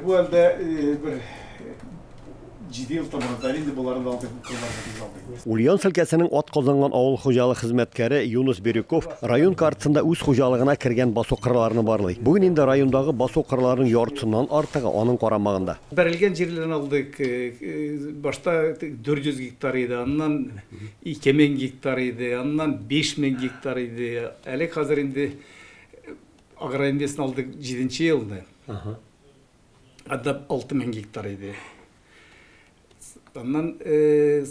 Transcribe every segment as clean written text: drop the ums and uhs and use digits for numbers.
Бу әлдә бер 7 ел тому назад инде боларны да алдык, бу кырларны без алдык. Ульяновск өлкәсенең атказанган авыл хуҗалык хезмәткәре Юныс Бирюков район картасында үз хуҗалыгына кергән басу-кырларны барлый. Бүген инде райондагы басу-кырларның яртысыннан артыгы аның карамагында. Бәрелгән җирләрне алдык. Башта 400 гектар иде, аннан 2000 гектар иде, аннан 5000 гектар иде. Әле хәзер инде Агроинвестны алдык 7 елны. Анда 6000 гектар иде. Аннан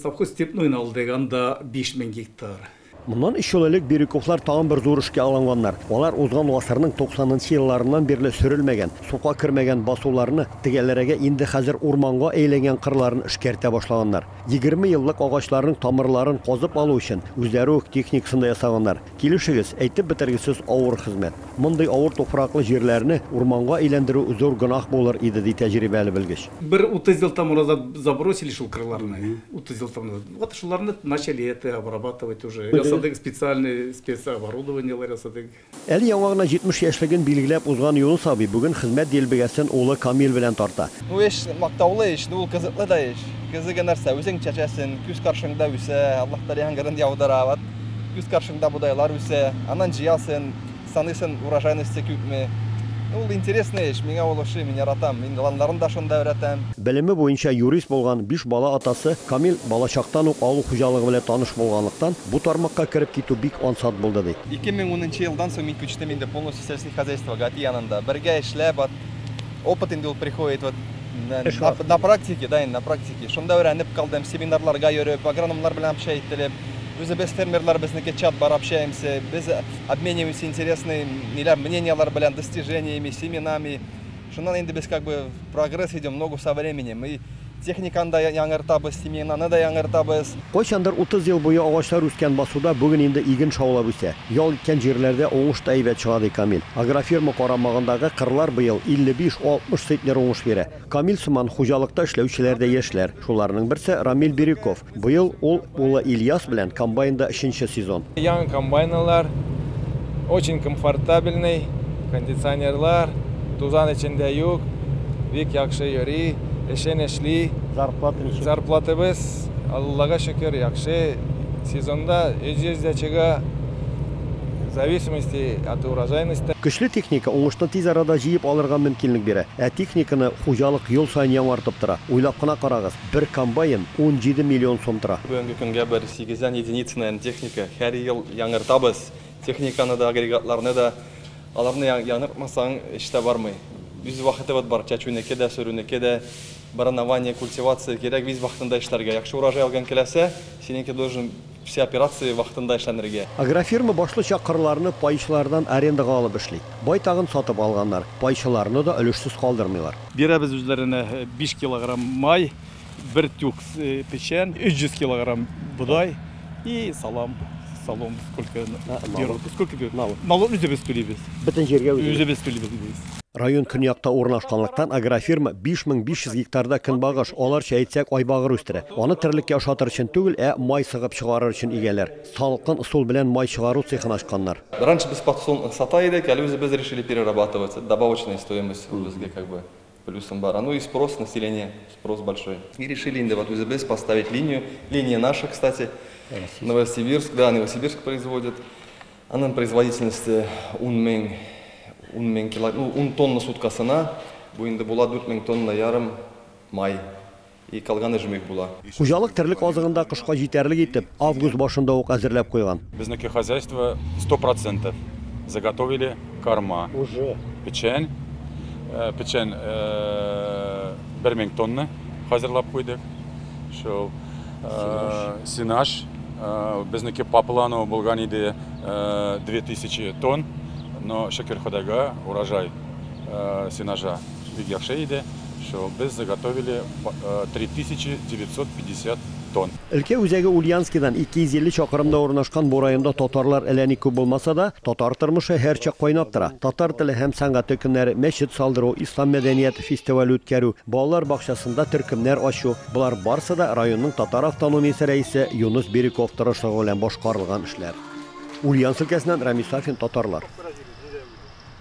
совхоз Степнойны алдык, анда 5000 гектар. Моннан өч ел элек Бирюковлар тагын бер зур эшкә алынганнар. Алар узган гасырның 90 нчы елларыннан бирле сөрелмәгән, сука кермәгән басуларны, тегәләрәгә инде хәзер урманга әйләнгән кырларын эшкәртә башлаганнар. 20 еллык агачларның тамырларын казып алу өчен үзләре үк техникасын да ясаганнар. Килешегез, әйтеп бетергесез авыр хезмәт. Мондый авыр туфраклы җирләрне урманга әйләндерү зур гөнаһ булыр иде, ди тәҗрибәле белгеч. Бер 30 ел тому назад забросили шул кырларны, 30 ел тому назад. Вот шуларны начали это обрабатывать уже. Ясадык специальный спецоборудованиелар ясадык. Әле яңа гына 70 яшьлеген билгеләп узган Юныс абый бүген хезмәт дилбегәсен улы Камил белән тарта. Бу эш мактаулы эш, ну ул кызыклы да эш. Кызыгы нәрсә, үзең чәчәсен, күз каршыңда үсә, Аллаһ Тәгалә яңгырын яудыра, вот күз каршыңда бодайлар үсә, аннан җыясын, саныйсын урожайности күпме. Ну, ул интересный эш, миңа ул ошый, мин яратам. Мин балаларын да шунда өйрәтәм. Белеме буенча юрист булган биш бала атасы Камил балачактан ук авыл хуҗалыгы белән таныш булганлыктан, бу тармакка кереп китү бик ансат булды, ди. 2010 нчы елдан соң мин күчтем инде полностью сельский хозяйствога, әти янында. Бергә эшләп, вот опыт инде ул приходит вот на, на практике, да, инде на практике. Шунда өйрәнеп калдым, семинарларга йөреп, агрономнар белән общаться ителеп. Үзебез фермерлар безнеке чат бар, общаемся, без обмениваемся интересные ниләр, мнениялар белән, достижениями, семенами. Шуннан инде без как бы в прогресс идем, ногу со временем. И техниканы да яңартабыз, семенаны да яңартабыз. Кайчандыр 30 ел буе агачлар үскән басуда бүген инде иген шаулап үсә. Ял иткән җирләрдә уңыш та әйбәт чыга, ди Камил. Агрофирма карамагындагы кырлар быел 55-60 центнер уңыш бирә. Камил сыман хуҗалыкта эшләүчеләр дә яшьләр. Шуларның берсе Рамил Бирюков. Быел ул улы Ильяс белән комбайнда өченче сезон. Яңа комбайналар, очень комфортабельный, кондиционерлар, тузан эчендә юк, бик яхшы йөри, эшен эшли. Зарплата ничек? Зарплатабыз, Аллага шөкер, яхшы. Сезонда 300 дә чыга, в зависимости от урожайности. Көчле техника уңышны тиз арада җыеп алырга мөмкинлек бирә. Ә техниканы хуҗалык ел саен яңартып тора. Уйлап кына карагыз, бер комбайн 17 миллион сум тора. Бүгенге көнгә бер сигездән единицаная техника. Һәр ел яңартабыз. Техниканы да, агрегатларны да. Аларны яңартмасаң, эш тә бармый. Үз вакыты вот бар, чәчүнеке дә, сөрүнеке дә, боронование, культивация кирәк үз вакытында эшләргә. Яхшы урожай алган киләсә, синеке должен все операции вакытында эшләнергә. Агрофирма башлыча кырларны пайчылардан арендага алып эшли. Байтагын сатып алганнар. Пайчыларны да өлешсез калдырмыйлар. Бирәбез үзләренә 5 килограмм май, бер тюк печән, 300 килограмм бодай и салам. Салом сколько берут? Сколько берут? Налог. Налог үзебез түлибез. Бөтен җиргә үзебез. Үзебез түлибез без. Район көньякта урнашканлыктан агрофирма 5500 гектарда көнбагыш, аларча әйтсәк, айбагыр үстерә. Аны терлеккә ашатыр өчен түгел, ә май сыгып чыгарыр өчен игәләр. Салкын ысул белән май чыгару цехын ачканнар. Раньше без подсолнух сата идек, әле үзебез решили перерабатывать. Добавочная стоимость ул безгә как бы плюсом бар. Ну и спрос населения, спрос большой. И решили инде вот үзебез поставить линию. Линия наша, кстати, Новосибирск, да, Новосибирск производит. Аның производительности 10 мең, 10 мең кило, ну, 10 тонна суткасына, бу инде була 4 мең тонна ярым май. И калганы жмых була. Хуҗалык терлек азыгын да кышка җитәрлек итеп, август башында ук әзерләп куйган. Безнеке хозяйство 100% заготовили корма. Уже. Печән, печән 1000 тонна хәзерләп куйдык. Шул сенаж безнеке по плану булган иде 2000 тонн, но шөкер Ходайга, урожай сенажа бик яхшы иде. Шул без заготовили 3950 тонн. Өлкә үзәге Ульяновскидан 250 чакрымда урнашкан бу районда татарлар әллә ни күп булмаса да, татар тормышы һәрчак кайнап тора. Татар теле һәм сәнгате көннәре, мәчет салдыру, ислам мәдәнияте фестивале үткәрү, балалар бакчасында төркемнәр ачу, болар барысы да районның татар автономиясе рәисе Юныс Бирюков тырышлыгы белән башкарылган эшләр. Ульяновск өлкәсеннән Рамис Сафин, Татарлар.